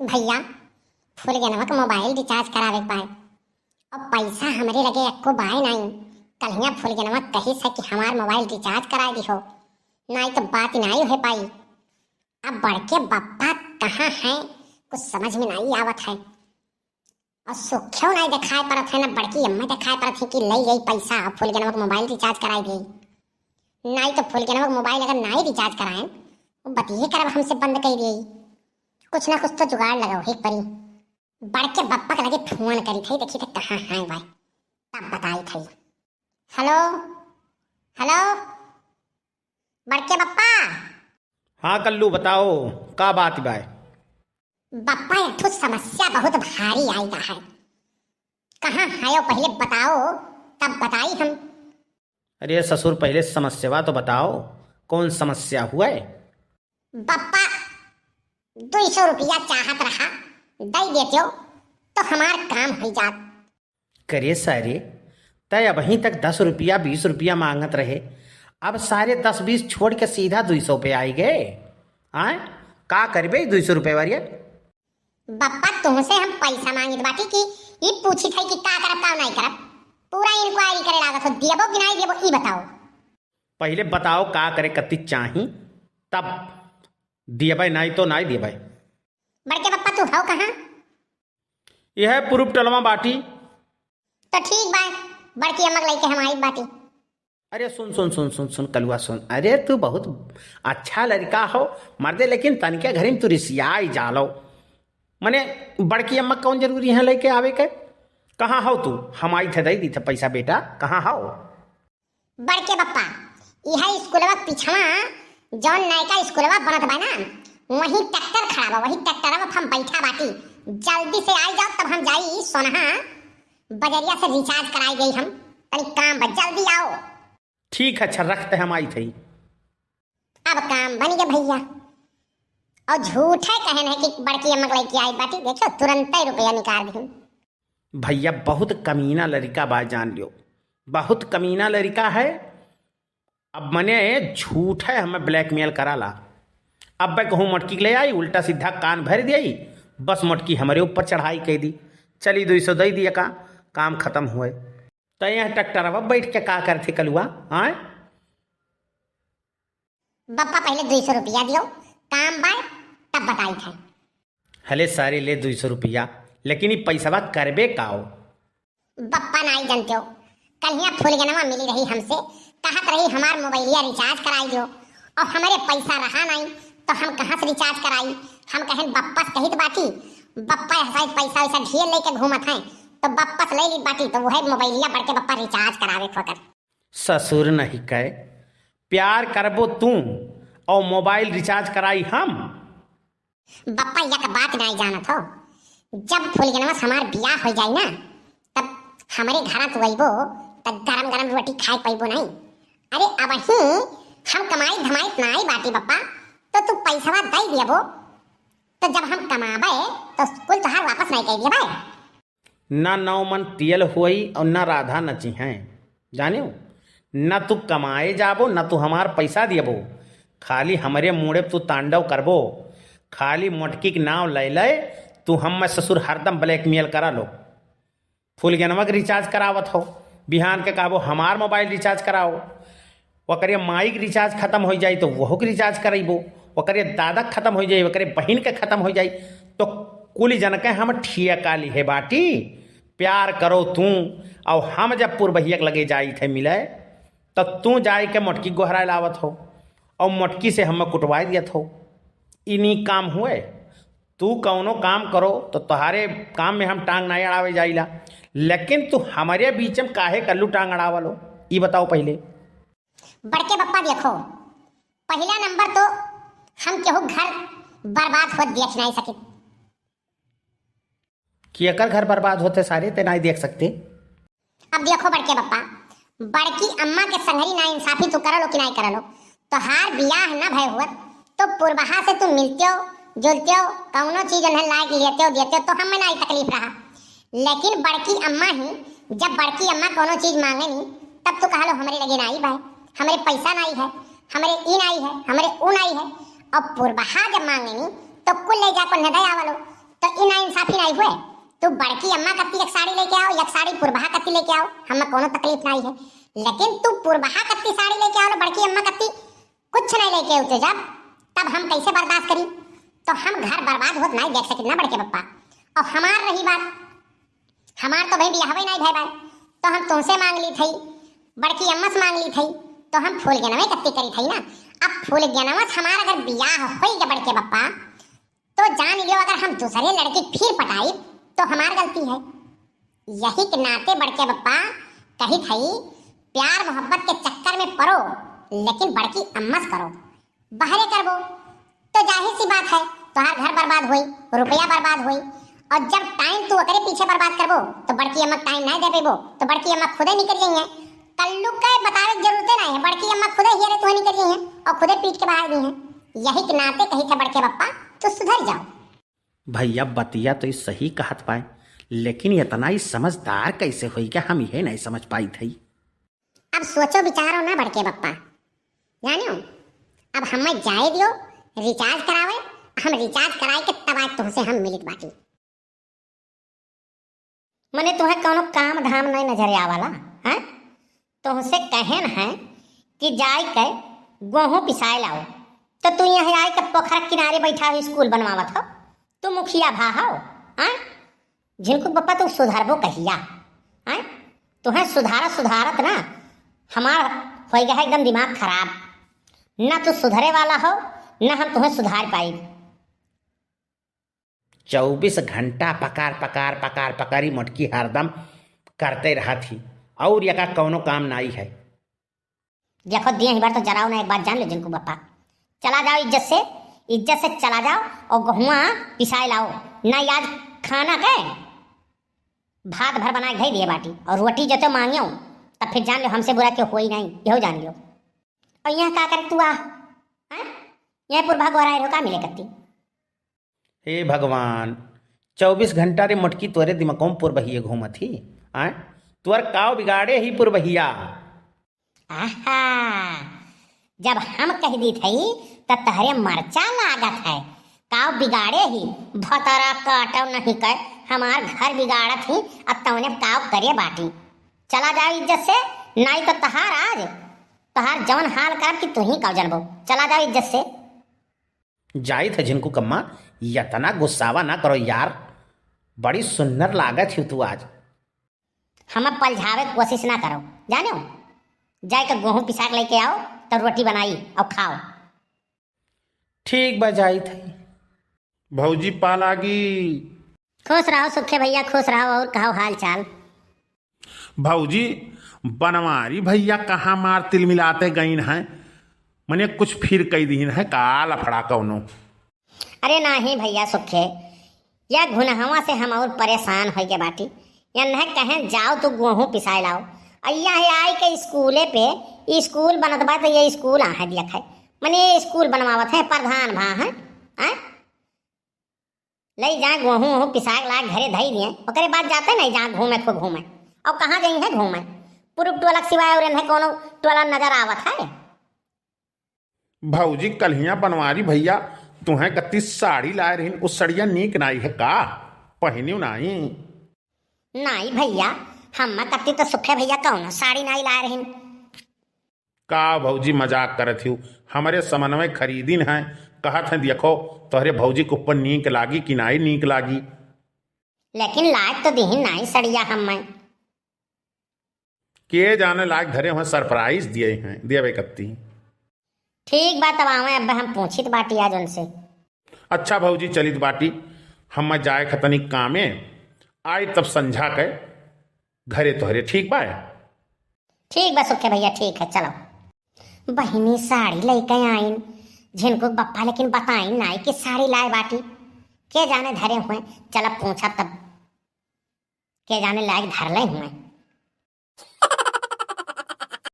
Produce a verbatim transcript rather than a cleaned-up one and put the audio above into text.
भइया, फुलगेनवा क मोबाइल रिचार्ज करावे क बाय। अब पइसा हमरे लगे एक्को बाय नाई। कल्हिया फुलगेनवा कहिस है कि हमार मोबाइल रिचार्ज कराइ दिहो, नाई त बात नाई होइ पाई। अब बड़के बप्पा कहाँ हैं, कुछ समझ में नाई आवत है। अउर सुख्यो नाई देखाइ परत है, ना बड़की अम्मा देखाइ परत है कि लइ गई पइसा, अब फुलगेनवा क मोबाइल रिचार्ज कराइ देई। नाई त फुलगेनवा क मोबाइल अगर नाई रिचार्ज कराएन, उ बतिये करब हमसे बंद कइ देई। कुछ ना कुछ तो जुगाड़ लगाओ, एक परी। बड़के बप्पा के लगे फोन करी थई, देखी त कहाँ हैं भाई, तब बताई थई। हेलो, हेलो, बड़के बप्पा। हाँ कल्लू, बताओ, का बात बाय? बप्पा, एक ठो समस्या बहुत भारी आई बा है। कहाँ हयो, पहिले बताओ, तब बताई हम। अरे ससुर, पहिले समस्यावा तो बताओ, कौन समस्या हुआ है? बप्पा, दुई सौ रुपया चाहत रहा, दइ देत्यो तो हमार काम होइ जात। करे सारे, तय अबहीं तक दस रुपया, बीस रुपया माँगत रहे, अब सारे दस बीस छोड़ के सीधा दुई सौ पे आइ गए। आय, का करबे दुई सौ रुपये वारिया? बप्पा, तुहसे हम पइसा माँगित बाटी कि ई पूछित है कि का करब, का नाई करब? पूरा inquiry करे लागत हो, दियबो कि नाई दियबो, ई बताओ। पहिले बताओ का करे, कत्ती चाही, तब दियबै, नाई तो नाई दियबै। बड़के बप्पा, तू हौ कहाँ? यह पुरुब टलवा बाटी। तो ठीक बा, बड़की अम्मा के लइके हम आइत बाटी। अरे सुन, सुन, सुन, सुन, सुन, कलुआ सुन, अरे तू बहुत अच्छा लड़का हो मर्दे, लेकिन तनिके घरी में तू रिसियाई जालो। मने बड़की अम्मा कौन जरूरी है लइके आवे के? कहाँ हौ तू? हम आइत है, दइ दीत है पइसा बेटा, कहाँ हौ? बड़के बप्पा, इहै स्कूलवा क पिछवा जौन नयका स्कूलवा बनत बा ना, वहीं ट्रैक्टर खड़ा बा, वहीं ट्रैक्टरवा पर हम बैठा बाटी। जल्दी से आइ जाओ, तब हम जाई सोनहा बजरिया से रिचार्ज कराइ देई हम। तनी काम बा, जल्दी आओ। ठीक है, अच्छा रखते, हम आइत हई। अब काम बनि गए भइया। अउर झूठै कहेन है कि बड़की अम्मा के लइके आइत बाटी, देखियो तुरंतै रुपया निकाल दिहिन। भइया बहुत कमीना लड़िका बा, जान लियो, बहुत कमीना लड़िका है। अब मने झूठै हमें blackmail कराला। अब्बै कहूँ मोटकी के लइ आई, उल्टा सीधा कान भरि देई, बस मोटकी हमरे ऊपर चढ़ाई कइ दी। चली दुई सौ दइ दिया का, काम खतम हुए। त यह ट्रैक्टरवा बैठ के का करथे कलुआ, आय? बप्पा, पहिले दुई सौ रुपया दियो, काम बाय, तब बताइत है। हले सारे, ले दुई सौ रुपया, लेकिन ई पइसवा करबे काओ? बप्पा, नाई जनत्यो, कल्हिया फुलगेनवा मिली रही हमसे, कहत रही हमार मोबाइलिया रिचार्ज कराइ दियो, अउर हमरे पइसा रहा नाई, तो हम कहाँ से रिचार्ज कराई? हम कहेन बप्पा से कहित बाटी, बप्पा यह साइड पइसा वइसा ढेर लइके घूमत हैं, तो बप्पा से लइ ली बाटी, तो वह मोबाइलिया बड़के बप्पा रिचार्ज करावे खोकर। ससुर नहीं कहे, प्यार करबो तू अउर मोबाइल रिचार्ज कराई हम? बप्पा, एक बात नाई जानत हो, जब फुलगेनवा से हमार बियाह होइ जाई ना, तब हमरे घरा तू अइबो, तब गरम गरम रोटी खाए पइबो नाई। अरे, अबहीं हम कमाई धमाई नाई बाटी बप्पा, तो तू पइसवा दइ दियबो, तो जब हम कमाबे, तो कुल तोहार वापस नाई कइ दियबे। ना नौ मन तियल होई अउर ना राधा नचिहैं। जानियो, ना तू कमाए जाबो, ना तू हमार पइसा दियबो, खाली हमरे मूड़े पे तू तांडव करबो। खाली मोटकी के नाव लइ लइ तू हम्मै ससुर हरदम blackmail करा लो। फुलगेनवा के रिचार्ज करावत हो, बिहान के कहबो हमार मोबाइल रिचार्ज कराओ। ओकरे माई के रिचार्ज खतम होइ जाई तो वहू के रिचार्ज करइबो, ओकरे दादा के खतम होइ जाई, ओकरे बहिन के खतम होइ जाई, तो कुल जन के हम ठियका लिहे बाटी। प्यार करो तू, अउर हम जब पुरबहिया के लगे जाइत है मिले, तो तू जाए के मोटकी गोहराए लावत हो, अउर मोटकी से हम कुटवाए दियत हो। ई नी काम हुए। तू कौनो काम करो तो तोहारे काम में हम टांग ना अड़ावे जाइला, लेकिन तू हमरे बीच में काहे कल्लू टांग अड़ावलो, ई बताओ पहिले। बड़के बप्पा देखो, पहिला नंबर तो हम केहू घर बर्बाद होत देख नाई सकित। केकर घर बर्बाद होते सारे ते नाई देख सकते? अब देखो बड़के बप्पा, बड़की अम्मा के संगरी नाइंसाफी तू करलो कि नाई करलो, तोहार बियाह न भय हुअत तो पुरबहा से तू मिलत्यो, जुलत्यो, कौनो चीज उन्हें लाइके लेत्यो, देत्यो तो हमें नाई तकलीफ रहा। लेकिन बड़की अम्मा ही, जब बड़की अम्मा कौनो चीज मांगे नी, तब तू कहलो, "हमरे लगे नाई बा, हमरे पैसा नाई है, हमरे ई नाई है, हमरे ऊ नाई है।" और पुरबहा जब मांगे नी, तो कुल ले जाको न दे आवलो। ई नाइंसाफी नाहीं हुए। तू बड़की अम्मा कत्ती एक साड़ी लेके आओ, एक साड़ी पुरबहा कत्ती लेके आओ, हमें कौनो तकलीफ नाहीं है, लेकिन तू पुरबहा कत्ती साड़ी लेके आओ, बड़की अम्मा कत्ती कुछ नाहीं लेके उठे जब, तब हम कैसे बर्दाश्त करी? तो हम घर बर्बाद होत नाहीं देख सकित ना बड़के पप्पा। और हमार रही बात, हमार तो भाई बियाहवे नाहीं भय बाय, तो हम तुमसे मांग ली थई, बड़की अम्मा से मांग ली थई, तो हम फूल गेनवे कत्ती करी थई ना। अब फूल गेनवा से हमार अगर बियाह होई गया बड़के पप्पा, तो जान लियो, अगर हम दूसरे लड़की फिर पटाई, तो हमार गलती है। यही के नाते बड़के पप्पा कही थई, प्यार मोहब्बत के चक्कर में पड़ो, लेकिन बड़की अम्मा से करो, बहरे करबो, तो जाहिर सी बात है, तोहार घर बर्बाद होई, रुपया बर्बाद होई, और जब टाइम तू ओकरे पीछे बर्बाद करबो, तो बड़की अम्मा टाइम नहीं दे पेबो, तो बड़की अम्मा खुदे निकल जाइए। कल्लू के बतावे के जरूरते नहीं है, बड़की अम्मा खुदे हियरे तुहे निकल जाइए और खुदे पीट के बाहर दी हैं। यही के नाते कही थे बड़के पप्पा, तो सुधर जाओ। भैया, बतिया तो ई सही कहत बाय, लेकिन इतना ही समझदार कैसे होई क्या, हम ये नहीं समझ पाई थई। अब सोचो विचारो ना बड़के पप्पा, जानियो, अब हमें जाए दियो रिचार्ज करावे, हम रिचार्ज कराए के तब आज तुमसे हम मिलित बाटी। मने तुहें कौनो काम धाम नहीं नजर आवाला, हैं? तुमसे कहन है कि जाए के गेहूं पिसाए लाओ, तो तू यहाँ आए के पोखरा किनारे बैठा हो, स्कूल बनवावत हो, तू मुखिया भा हो, हैं? झिनकू पप्पा तू सुधरबो कहिया, हैं? तुहें सुधारत सुधारत ना हमार हो गया है एकदम दिमाग खराब, ना तू सुधरे वाला हो, ना हम तुहें सुधार पाई। चउबीस घंटा पकार, पकार, पकार, पकारी मोटकी हरदम करते रहत ही। और यका कौनो काम नाई है। देखो दिए ही बार तो जराओ ना, एक बात जान लो झिनकू पप्पा, चला जाओ इज्जत से, इज्जत से चला जाओ और गेहुआ पिसाए लाओ, ना याद खाना के भात भर बना के धई दिए बाटी और रोटी जते मांगियो तब फिर जान लो हमसे बुरा क्यों होई नहीं, यहो जान लो। और यहाँ का करे तू आ, हैं? यहाँ पुरभा गोहराए रहो का मिले करती। हे भगवान, चउबीस घंटा रे मोटकी तोरे दिमागों में पुरबहिए घूमत ही। आय, तोर काव बिगाड़े ही पुरबहिया? आहा, जब हम कह दी थई, त तहरे मरचा लागत है। काव बिगाड़े ही, भतरा काटो नहीं कर, हमार घर बिगाड़त ही, अब तौने काव करे बाटी। चला जाओ इज्जत से, नाई तो तहार आज, तहार जौन हाल करब कि तू ही काव जनबो। चला जाओ इज्जत से। जाइत है झिनकू कम्मा, यतना गुस्सावा ना करो यार, बड़ी सुन्नर लागत ही तू आज। हमें पलझावे के कोशिश ना करो, जानो? जाए के गेहूं पिसा के लेके आओ, तो रोटी बनाई और खाओ। ठीक बा, जाइत है। भौजी पा लागी। खुश रहो सुखे भैया, खुश रहो। और कहो हाल चाल? भौजी, बनवारी भैया कहाँ मार तिलमिलाते गइन हैं? मने कुछ फिर कई दीन है का लफड़ा कौनो? अरे नाही भैया सुखे, या घुनहवा से हम और परेशान होई के बाटी। या नहीं कहें जाओ तू गेहूं पिसाए लाओ। अइया है आई के स्कूले पे, स्कूल बनत बा तो ये स्कूल आहे दिया खाए। मने ये स्कूल बनवावत है, प्रधान भा है, हैं? लई जाए गेहूं वहूं पिसाए ला घरे धई दिए, ओकरे बाद जाते नहीं जहाँ घूमे खूब घूमे। और कहाँ जाई है घूमे? पुरुष टोला के सिवाय और इन्हें कोनो टोला नजर आवत है? भौजी, कल्हिया बनवारी भैया तुहें कत्ती साड़ी लाए रहिन, उस सड़िया नीक नाई है का? पहिनियो नाई? नाई भैया, हम कत्ती तो सुखे भैया कौनो साड़ी नाई लाए रहिन। का भौजी मजाक करत हिउ? हमरे समनवे खरीदिन हैं, कहत हैं देखो तोहरे भौजी के ऊपर नीक लागी कि नाई नीक लागी। लेकिन लाग तो दिहिन नाई सड़िया हमें। के जाने लाग धरे हुए surprise दिए हैं, देवे कत्ती। ठीक बा, तब आवे, अब हम पूछित बाटी आज उनसे। अच्छा भौजी, चलित बाटी, हम जाए खतनी कामे, आई तब संझा के घरे तोहरे, ठीक बा? ठीक बा सुखे भैया, ठीक है, चलो। बहिनी साड़ी लेके आइन, झिनकू के बप्पा लेकिन बताइन नाई कि साड़ी लाए बाटी। के जाने धरे हुए, चल अब पूछब तब। के जाने लायक धरले हुए।